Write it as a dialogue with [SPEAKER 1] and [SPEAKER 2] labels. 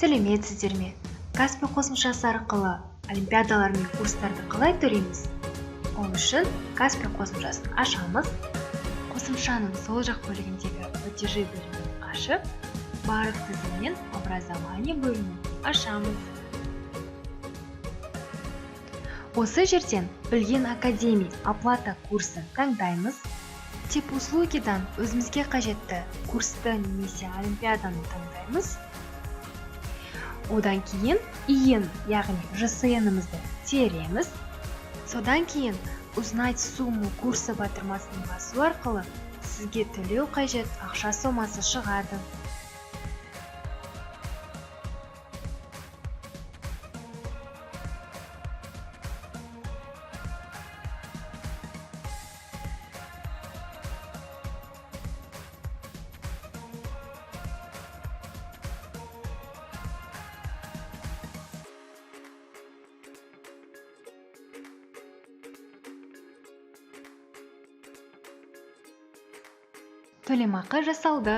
[SPEAKER 1] Сәлеметсіздер ме? Каспи қосымшасы арқылы олимпиадалар мен курстарды қалай төлейміз? Ол үшін Каспи қосымшасын ашамыз. Қосымшаның сол жақ бөлігіндегі платежи бөлімін ашып, барлық тізімнен образование бөлімін ашамыз. Осы жерден Білген Академи оплата курсын таңдаймыз. Тип услугидан өзімізге қажетті курсты немесе олимпиаданы таңдаймыз. Одан кейін ИИН, яғни ЖСН-імізді тереміз. Содан кейін узнать сумму курса батырмасын басу арқылы сізге төлеу қажет ақша сомасы шығады. Төлемақы жасалды.